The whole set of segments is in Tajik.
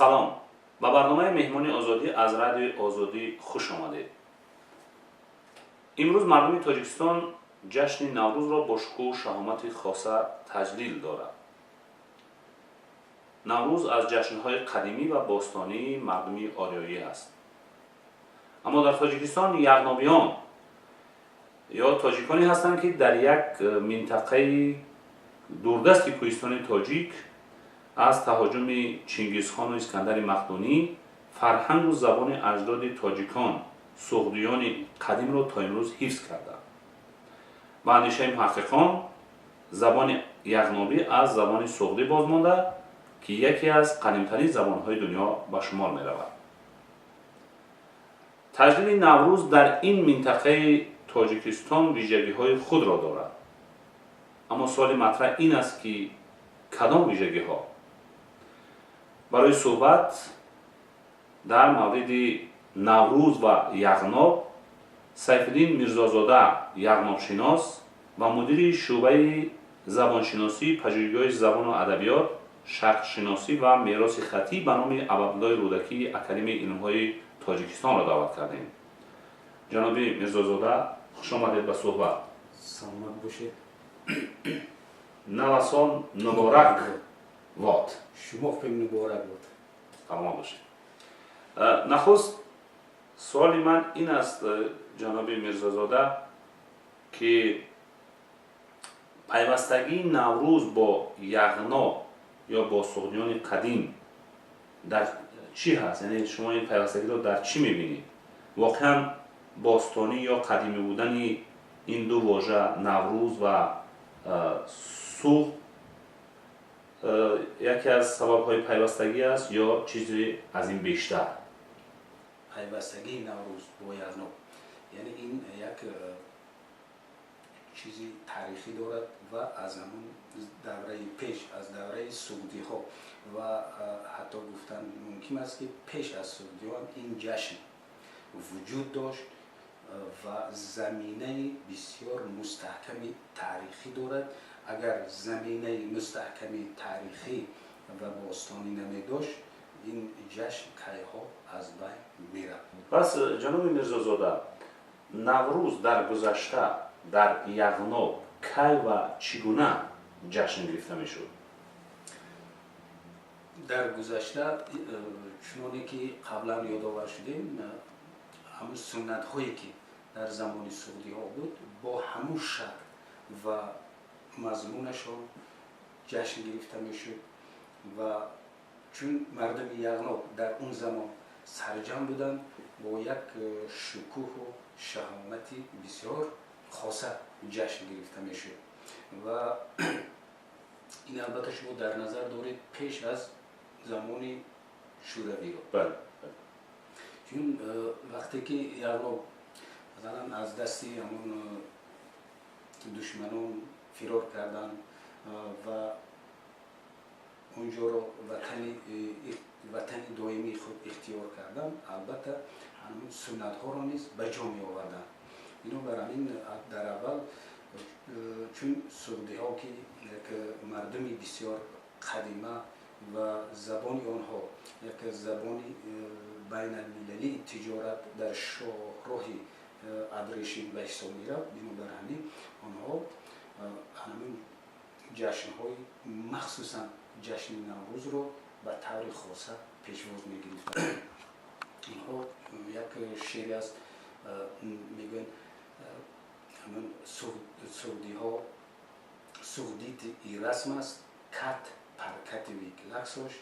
Салом, ба барномаи Меҳмони Озодӣ аз Радиои Озодӣ хуш омадед. Имрӯз мардуми Тоҷикистон ҷашни Наврӯзро бо шукӯҳу шаҳомати хоса таҷлил дорад. Наврӯз аз ҷашнҳои қадимӣ ва бостонии мардуми ориёӣ аст, аммо дар Тоҷикистон яғнобиён ё тоҷиконе ҳастанд, ки дар як минтақаи дурдасти кӯҳистони тоҷик аз таҳоҷуми Чингизхону Искандари Мақдунӣ фарҳангу забони аҷдоди тоҷикон, суғдиёни қадимро то имрӯз ҳифз карданд. Ба андешаи муҳаққиқон, забони яғнобӣ аз забони суғдӣ бозмонда, ки яке аз қадимтарин забонҳои дунё ба шумор меравад. Таҷлили Наврӯз дар ин минтақаи Тоҷикистон вижагиҳои худро дорад, аммо суоли матраҳ ин аст, ки кадом вижагиҳо? Барои суҳбат дар мавриди Наврӯз ва Яғноб Сайфиддин Мирзозода, яғнобшинос ва мудири шӯъбаи забоншиносии Пажӯҳишгоҳи забону адабиёт, шарқшиносӣ ва мероси хаттӣ ба номи Абуабдуллоҳи Рӯдакии Академияи илмҳои Тоҷикистонро даъват кардем. Ҷаноби Мирзозода, хушомадед ба суҳбат. Саломат бошед. Навасон муборак бод. Шумо хуб, муборак бод. Саломат бошед. Нахуст суоли ман ин аст, ҷаноби Мирзозода, ки пайвастагии Наврӯз бо Яғноб ё бо суғдиёни қадим дар чӣ ҳаст? Яъне шумо ин пайвастагиро дар чӣ мебинед? Воқеан бостонӣ ё қадимӣ будани ин ду вожа, Наврӯз ва Суғд, яке аз сабабҳои пайвастагӣ аст ё чизе аз ин бештар? Пайвастагии Наврӯз бо Яғноб, яъне ин як чизи таърихӣ дорад ва аз ҳамун давраи пеш аз давраи суғдиҳо ва ҳатто гуфтан мумкин аст, ки пеш аз суғдиҳо ин ҷашн вуҷуд дошт ва заминаи бисёр мустаҳками таърихӣ дорад. Агар заминаи мустаҳками таърихӣ ва бостонӣ намедошт, ин ҷашн кайҳо аз байн мерафт. Пас, ҷаноби Мирзозода, Наврӯз дар гузашта дар Яғноб кай ва чӣ гуна ҷашн гирифта мешуд? Дар гузашта, чуноне ки қаблан ёдовар шудем, ҳамун суннатҳое ки дар замони суғдиҳо буд, бо ҳамун шакл ва мазмунашон ҷашн гирифта мешуд. Ва чун мардуми Яғноб дар он замон сарҷамъ буданд, бо як шукӯҳу шаҳомати бисёр хоса ҷашн гирифта мешуд. Ва ин албатта шумо дар назар доред пеш аз замони Шӯравиро, чун вақте ки Яғноб, масалан, аз дасти ҳамон душманон фирор карданд ва онҷоро ватани доимии худ ихтиёр карданд, албатта ҳамун суннатҳоро низ ба ҷо меоварданд. Бинобар ҳамин, дар аввал, чун суғдиҳо, ки як мардуми бисёр қадима ва забони онҳо як забони байналмилалии тиҷорат дар шоҳроҳи Абрешим ба ҳисоб мерафт, бинобар ҳамин онҳо ҳамин ҷашнҳои, махсусан ҷашни Наврӯзро ба таври хоса пешвоз мегирифтанд. Инҳо як шеъре аст, мегӯянд ҳамин суғдиҳо: «Суғдити и расм аст, кат паркати виклаксош,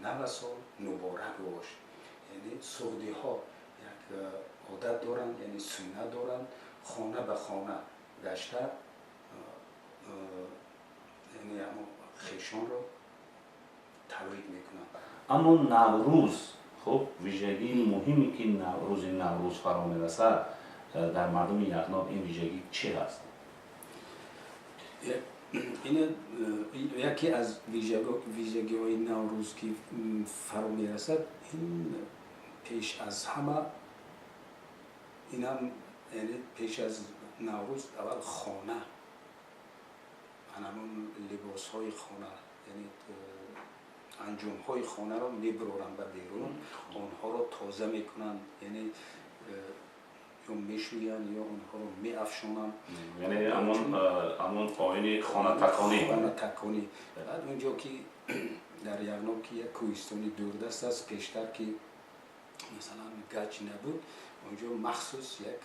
навасол муборак бош». Яъне суғдиҳо як одат доранд, яъне суннат доранд, хона ба хона гашта, яъне ҳамон хешонро табрик мекунанд. Аммо Наврӯз, хуб, вижагии муҳиме, ки рӯзи Наврӯз фаро мерасад, дар мардуми Яғноб ин вижагӣ чӣ ҳаст? Ин яке аз вижагиҳои Наврӯз, ки фаро мерасад, ин пеш аз ҳама, инам яъне пеш аз Наврӯз аввал хона, ҳамон либосҳои хона, яъне Анҷомҳои хонаро мебуроранд ба берун, онҳоро тоза мекунанд, яъне ё мешӯянд, ё онҳоро меафшонанд. Яъне ҳамон оини хонатаконӣ. Хонатаконӣ. Баъд унҷо ки дар Яғноб, ки як кӯҳистони дурдаст аст, пештар ки масалан гач набуд, онҷо махсус як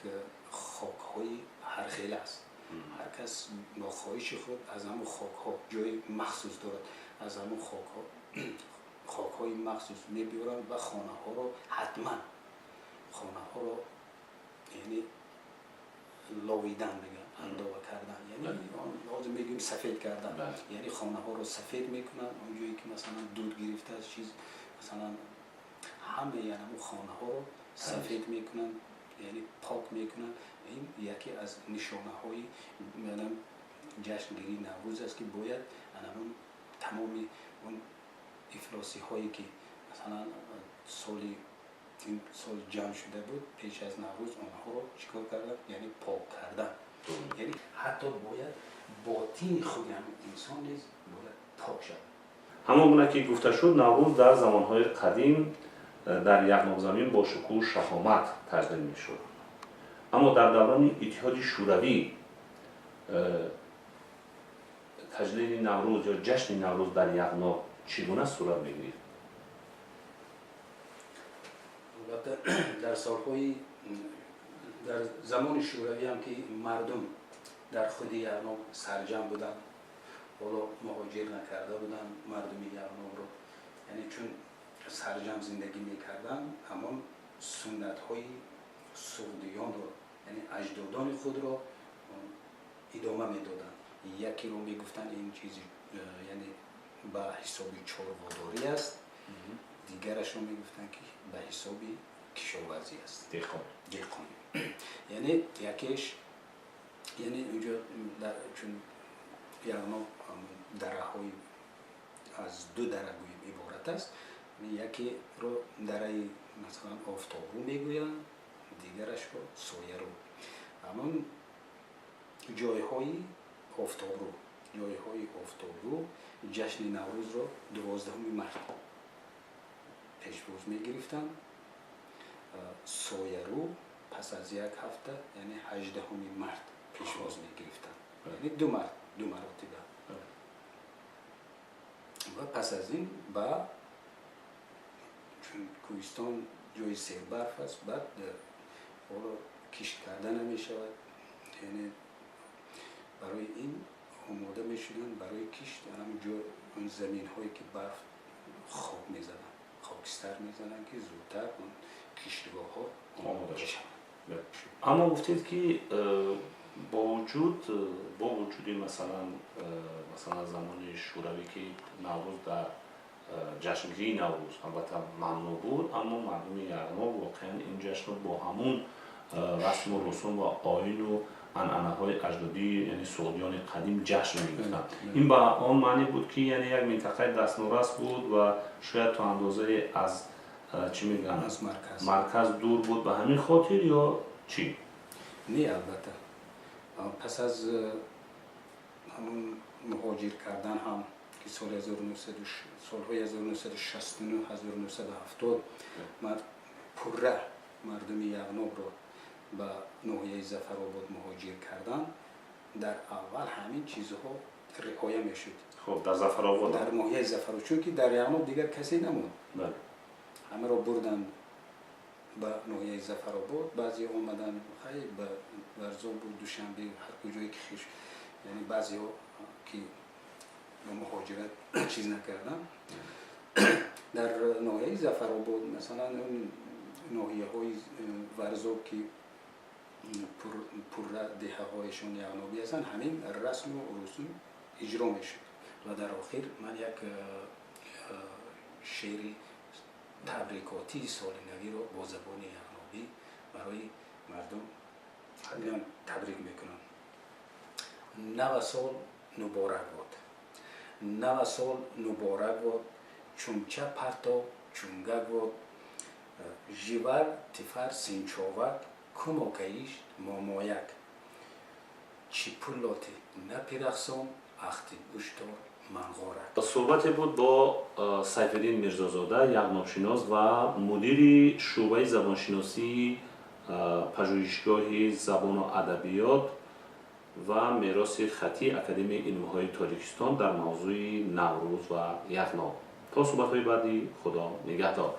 хокҳои ҳархела аст. Ҳар кас бо хоҳиши худ аз ҳамон хокҳо, ҷои махсус дорад, аз ҳамон хокҳо, хокҳои махсус мебиёранд ва хонаҳоро, ҳатман хонаҳоро, яъне ловидан мегӯянд, андова кардан, яъне ҳозир мегӯем сафед кардан, яъне хонаҳоро сафед мекунанд. Он ҷое ки масалан дуд гирифтааст, чиз, масалан, ҳамаи ҳамон хонаҳоро сафед мекунанд, яъне пок мекунанд. Ин яке аз нишонаҳои ҷашнгирии Наврӯз аст, ки бояд ҳамон тамоми он ифлосиҳое ки масалан соли ин сол ҷамъ шуда буд, пеш аз Наврӯз онҳоро чӣ кор кардан, яъне пок кардан. Яъне ҳатто бояд ботини худи ҳамин инсон низ бояд пок шавад. Ҳамон гуна ки гуфта шуд, Наврӯз дар замонҳои қадим дар Яғнобзамин бо шукӯҳу шаҳомат таҷлил мешуд, аммо дар даврони Иттиҳоди Шӯравӣ таҷлили Наврӯз ё ҷашни Наврӯз дар Яғноб чӣ гуна сурат мегирифт? Албатта, дар солҳои, дар замони Шӯравӣ ҳам ки мардум дар худи Яғноб сарҷамъ буданд, ҳоло муҳоҷир накарда буданд мардуми Яғнобро, яъне чун сарҷамъ зиндагӣ мекарданд, ҳамон суннатҳои суғдиёнро, яъне аҷдодони худро идома медоданд. Якеро мегуфтанд, ин чизи яъне ба ҳисоби чорводорӣ аст, дигарашро мегуфтанд, ки ба ҳисоби кишоварзӣ аст. Деҳқон. Деҳқонӣ. Яъне якеш, яъне инҷо чун Яғноб дараҳои, аз ду дара гӯем, иборат аст, якеро дараи масалан Офтобрӯ мегӯянд, дигарашро Соярӯ. Ҳамон ҷойҳои Офтобрӯ, ҷойҳои Офтобрӯ ҷашни Наврӯзро 12-уми март пешвоз мегирифтанд, Соярӯ пас аз як ҳафта, яъне 18-уми март пешвоз мегирифтанд, яъне 2 март, ду маротиба. Ва пас аз ин ба чун кӯҳистон ҷои сербарф аст, баъд ҳоло кишт карда намешавад, яъне барои ин омода мешуданд барои кишт. Ҳамин ҷо он заминҳое ки барф хок мезаданд, хокистар мезананд, ки зудтар он киштгоҳҳо омода шаванд. Аммо гуфтед, ки бо вуҷуди масалан замони Шӯравӣ, ки Наврӯз дар ҷашнгирии Наврӯз албатта мамнӯъ буд, аммо мардуми Яғноб воқеан ин ҷашнро бо ҳамун расму русум ва оину анъанаҳои аҷдодӣ, яъне суғдиёни қадим, ҷашн мегирифтанд. Ин ба он маъне буд, ки яъне як минтақаи дастнорас буд ва шояд то андозае аз, чӣ мегӯянд, аз марказ, марказ дур буд, ба ҳамин хотир ё чӣ? Не, албатта, пас аз ҳамун муҳоҷир кардан ҳам, ки соли солҳои 1969, 1970 пурра мардуми Яғнобро ба ноҳияи Зафаробод муҳоҷир кардан, дар аввал ҳамин чизҳо риоя мешуд. Хуб, дар Зафаробод. Дар ноҳияи Зафаробод, чунки дар Яғноб дигар касе намонд, ҳамаро бурданд ба ноҳияи Зафаробод. Баъзе омаданд, хай, ба Варзобу Душанбе, ҳар куҷое ки хеш, яъне баъзеҳо ки ба муҳоҷират чиз накарданд. Дар ноҳияи Зафаробод, масалан, он ноҳияҳои Варзоб, ки пурра деҳаҳояшон яғнобӣ ҳастанд, ҳамин расму русум иҷро мешуд. Ва дар охир ман як шеъри табрикотии соли навиро бо забони яғнобӣ барои мардум табрик мекунам. Нава сол муборак бод, нава сол муборак бод, чунча парто чунгак бод, живар тифар синчовак, кумокаиш момояк, чипуллоти напирахсон, ахти уштор. Манғорак. Суҳбате буд бо Сайфиддин Мирзозода, яғнобшинос ва мудири шӯъбаи забоншиносии пажӯҳишгоҳи забону адабиёт ва мероси хаттии Академияи илмҳои Тоҷикистон дар мавзӯи Наврӯз ва Яғноб. То суҳбатҳои баъдӣ, Худо нигаҳдор.